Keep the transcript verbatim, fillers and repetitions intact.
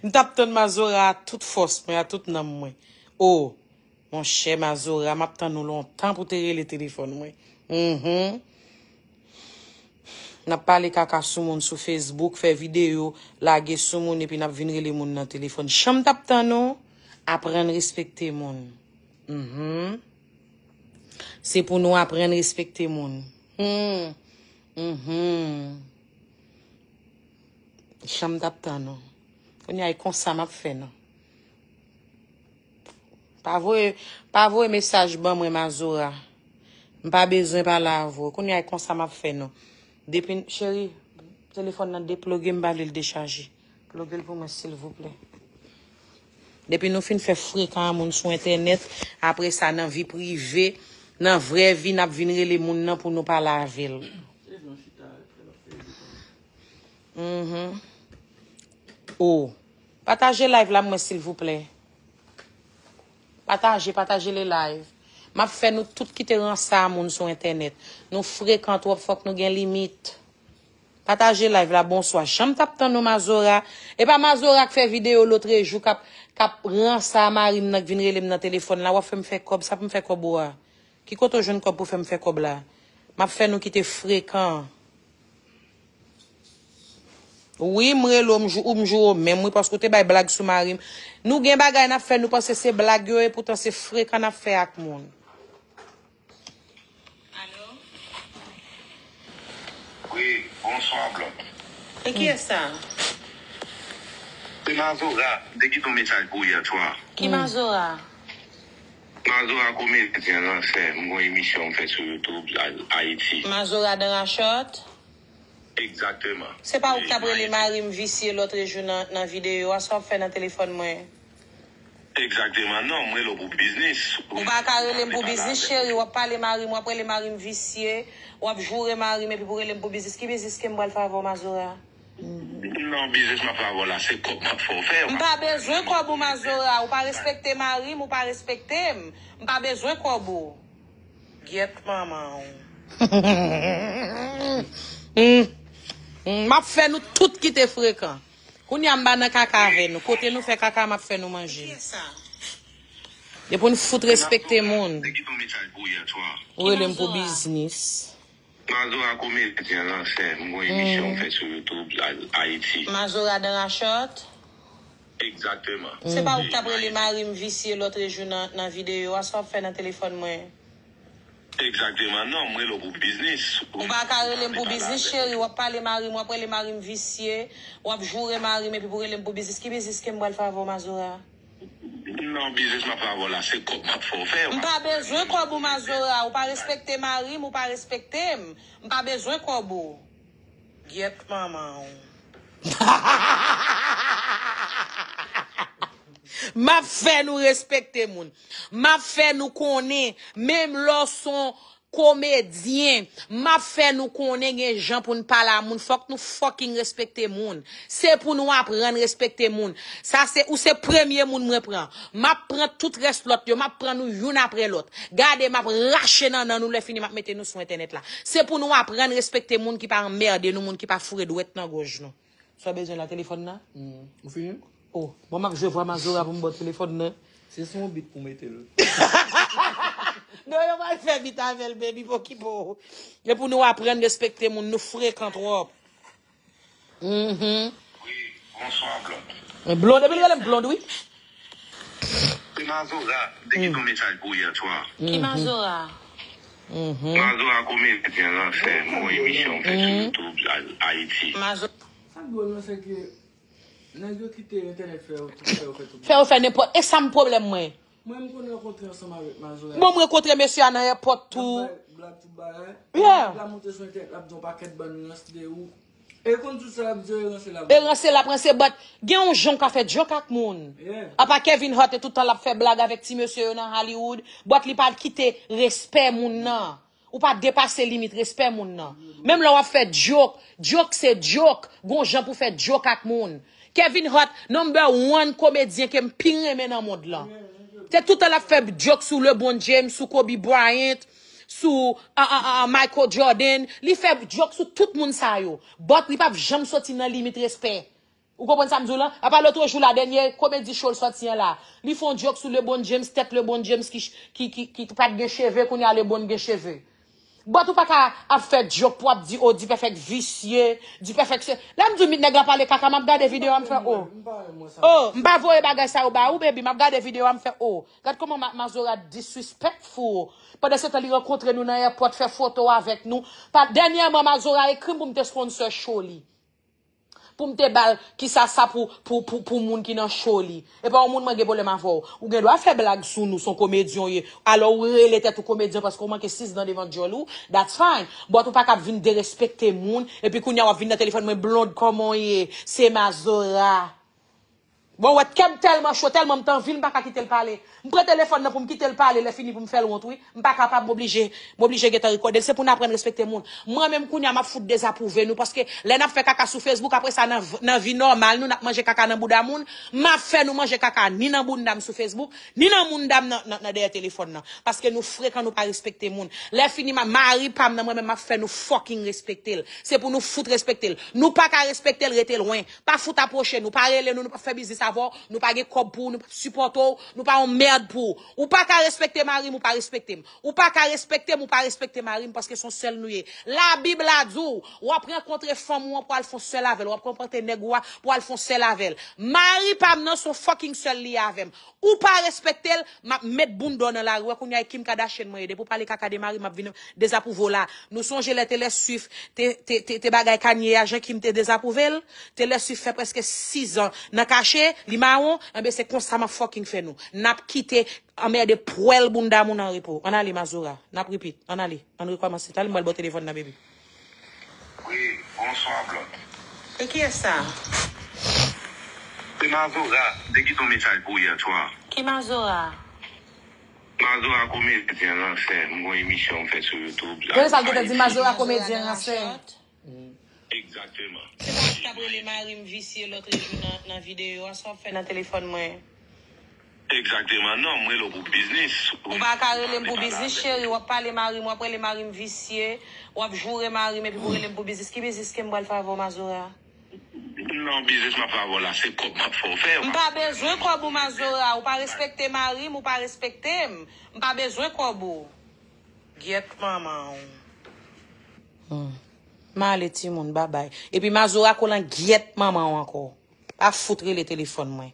M t ap tann Mazora a tout fòs mwen, a tout nanm mwen. O, monchè Mazora, m ap tann ou lontan pou te rele telefòn mwen. Mhm. N ap pale kaka sou moun sou Facebook, fè videyo, lage sou moun, epi n ap vin rele moun nan telefòn. Jan m t ap tann ou, aprann respekte moun. Mhm. Se pou nou aprann respekte moun. Hmm. Mhm. Jan m t ap tann ou. Kounye a, e konsa m ap fè nou. Pa voye, pa voye mesaj ban mwen, Mazora. M pa bezwen pale avè w. Kounye a, e konsa m ap fè nou. Depi, cheri, telefòn nan deploge, m pa vle l dechaje. Ploge l pou mwen, silvouplè. Depi nou fin fè frekan a moun sou entènèt, apre sa, nan vi prive, nan vrè vi, n ap vin rele moun nan pou nou pale avè l. Mhm. O. Pataje live la mwen, silvouplè. Pataje, pataje le live. M ap fè nou tout kite ranse a moun sou entènèt. Nou frekan twòp, fòk nou gen limit. Pataje live la, bonswa. Jan m t ap tann ou, Mazora. E pa Mazora k fè videyo lotrejou k ap, k ap ranse a mari m nan k vin rele m nan telefòn la. W ap fè m fè kòb, sa pou m fè kòb ou a. Ki kote w jwenn kòb pou fè m fè kòb la? M ap fè nou kite frekan. Wi, m rele w, m jou, ou m joure w menm, wi, paske w te bay blag sou mari m. Nou gen bagay n ap fè, nou panse se blag yo ye, poutan se frekan n ap fè ak moun. Alo? Wi, bonswa, Blòd. E kiyès sa? Se Mazora, m te kite yon mesaj pou ou yè swa. Ki Mazora? Mazora komedyen, ransè, m gon emisyon m fè sou YouTube, Ayiti. Mazora dan rachòt? Egzakteman. Se pa ou ki t ap rele mari m visye lòtrejou nan, nan videyo a, sa w ap fè nan telefòn mwen? Egzakteman, non, m rele w pou biznis. Ou pa ka rele m pou biznis, cheri, w ap pale mari m, w ap rele mari m visye, w ap joure mari m, epi pou rele m pou biznis. Ki biznis ke m pral fè avè w, Mazora? Non, biznis m ap fè avè w la, se kòb m ap fè w fè. M pa bezwen kòb ou, Mazora. Ou pa respekte mari m, ou pa respekte m. M pa bezwen kòb ou. Gyèt manman w. Hmm. Hmm. M ap fè nou tout kite frekan. Kounye a m pa nan kaka avè nou. Kote nou fè kaka, m ap fè nou manje. Depi nou fout respekte moun. Ou rele m pou biznis. Mazora komedyen, ransè, m gon emisyon m fè sou YouTube, Ayiti. Mazora dan rachòt? Egzakteman. Se pa ou ki t ap rele mari m visye lòtrejou nan, nan videyo a, sa w ap fè nan telefòn mwen? Egzakteman, non, m rele w pou biznis. Ou pa ka rele m pou biznis, cheri, w ap pale mari m, w ap rele mari m visye, w ap joure mari m, epi pou rele m pou biznis. Ki biznis ke m pral fè avè w, Mazora? Non, biznis m ap fè avè w la, se kòb m ap fè w fè. M pa bezwen kòb ou, Mazora. Ou pa respekte mari m, ou pa respekte m. M pa bezwen kòb ou. Gyèt manman w. M ap fè nou respekte moun. M ap fè nou konnen, menm lè w se yon komedyen, m ap fè nou konnen gen jan pou n pale a moun. Fòk nou fucking respekte moun. Se pou nou aprann respekte moun. Sa se, ou se premye moun mwen pran. M ap pran tout rès lòt yo, m ap pran nou youn apre lòt. Gade, m ap rache nannan nou, lè fini m ap mete nou sou entènèt la. Se pou nou aprann respekte moun ki pa anmède nou, moun ki pa foure dwèt nan gòj nou. Sa w bezwen la, telefòn nan? Hmm. Ou fini? Oh, bon, m ap jwe vwa Mazora pou m ba w telefòn nan. Se sou yon bit pou mete l. Non, yo pral fè bit avè l, baby, pa okipe w. E pou nou aprann respekte moun, nou frekan twòp. Mhm. Wi, bonswa, Blòd. Blond, epi l rele m Blond, wi. Se Mazora, m te kite yon mesaj pou ou yè swa. Ki Mazora? Mhm. Mazora komedyen, ransè, m gon emisyon m fè sou YouTube, Ayiti. Mazo- Sa k dwòl nan, se ke nèg yo kite entènèt fè yo tout, fè yo fè tout. Fè yo fè nenpòt. E sa m pwoblèm mwen. Mwen, m konn rankontre ansanm avèk Mazora. Bon, m rankontre mesye a nan èpòt tou. L ap bay blag tout bagay. Yeah. L ap monte sou entènèt, l ap di yon pakèt bann rans de ou. E konn tout sa l ap di yo, e ranse l ap. E ranse l ap ranse, but gen yon jan w ka fè joke ak moun. Yeah. Apa Kevin Hart e tout tan l ap fè blag avèk ti mesye yo nan Hollywood, but li pa kite respè moun nan. Ou pa depase limit respè moun nan. Menm lè w ap fè joke, joke se joke. Gon jan pou fè joke ak moun. Kevin Hart, number one komedyen ke m pi renmen nan mond lan. Se tout tan l ap fè joke sou LeBron James, sou Kobe Bryant, sou, a, a, a, Michael Jordan. Li fè joke sou tout moun sa yo. But li p ap janm soti nan limit respè. Ou konprann sa m di w lan? Apa lòt jou la, dènye komedi show l sòti an la, li fè yon joke sou LeBron James, tèt LeBron James ki, ki, ki, ki pa t gen cheve, kounye a LeBron gen cheve. But ou pa ka ap fè joke pou ap di, oh, Dipèfèk visye, Dipèfèk se. Lè m di w nèg la pale kaka, m ap gade videyo a, m fè, oh. Oh, m pa voye bagay sa yo ba ou, baby, m ap gade videyo a, m fè, oh. Gad kòman Ma-, Mazora disrespectful. Pandan se tan li rankontre nou nan airport, fè foto avèk nou. Pa, dènyèman, Mazora ekri m pou m te sponsor show li. Pou m te ba l, kisa sa pou, pou, pou, pou moun ki nan show li. E pa yon moun mwen gen pwoblèm avè w. Ou gen dwa fè blag sou nou, se yon komedyen w ye. Alò ou rele tèt ou komedyen paske w manke sis dan devan djòl ou, that's fine. But ou pa ka ap vin derespekte moun, epi kounye a w ap vin nan telefòn mwen, Blonde, kòman w ye? Se Mazora. Bon, wè, kè m tèlman cho, tèlman m t anvi l, m pa ka kite l pale. M pran telefòn nan pou m kite l pale, lè fini pou m fè l wont, wi. M pa kapab, m oblije, m oblije gentan rekòde l. Se pou n aprann respekte moun. Mwen menm kounye a, m ap fout dezapwouve nou, paske lè n ap fè kaka sou Facebook, apre sa, nan, nan vi nòmal nou, n ap manje kaka nan bouda moun, m ap fè nou manje kaka ni nan bounda m sou Facebook, ni nan bounda m nan, nan, nan dèyè telefòn nan. Paske nou frekan, nou pa respekte moun. Lè fini, ma-, mari pa m nan, mwen menm, m ap fè nou fucking respekte l. Se pou nou fout respekte l. Nou pa ka respekte l, rete lwen. Pa fout apwoche nou, pa rele nou, nou p ap fè biznis avè w, nou pa gen kòb pou w, nou p ap sipòte w, nou pa yon mèd pou w. Ou pa ka respekte mari m, ou pa respekte m. Ou pa ka respekte m, ou pa respekte mari m, paske se yon sèl nou ye. Labib la di w, w ap rankontre fanm ou an pou al fè yon sèl avè l, w ap rankontre nèg ou a pou al fè yon sèl avè l. Mari pa m nan se yon fucking sèl li ye avè m. Ou pa respekte l, m ap met bounda w nan lari. Wè kounye a e Kim Kardashian mwen ye. Depi w pale kaka de mari m, m ap vin dezapwouve w la. Nou sonje lè Taylor Swift te, te, te, te bagay Kanye a, jan Kim te dezapwouve l? Taylor Swift fè prèske sis an nan kache, li mawon, enben se konsa m ap fucking fè nou. N ap kite anmède pwèl bounda moun an repo. Ann ale, Mazora. N ap repeat. Ann ale. Ann rekòmanse. Talè m pral ba w telefòn nan, baby. Wi, bonswa, Blonde. E kiyès sa? Se Mazora, m te kite yon mesaj pou ou yè swa. Ki Mazora? Mazora komedyen ransè, m gon emisyon m fè sou YouTube. Tande sa l te di, Mazora komedyen ransè. Egzakteman. Se pa ou ki t ap rele mari m visye lòt jou nan, nan videyo a, sa w ap fè nan telefòn mwen? Egzakteman. Non, m rele w pou biznis. Ou pa ka rele m pou biznis, cheri. W ap pale mari m, w ap rele mari m visye, w ap joure mari m epi pou rele m pou biznis. Ki biznis ke m pral fè avè w, Mazora? Non, biznis m ap fè avè w la, se kòb m ap fè w fè. M pa bezwen kòb ou, Mazora. Ou pa respekte mari m, ou pa respekte m. M pa bezwen kòb ou. Gyèt manman w. Hmm. M ale timoun, babay. Epi Mazora kolan gyèt manman w ankò. Pa fout rele telefòn mwen.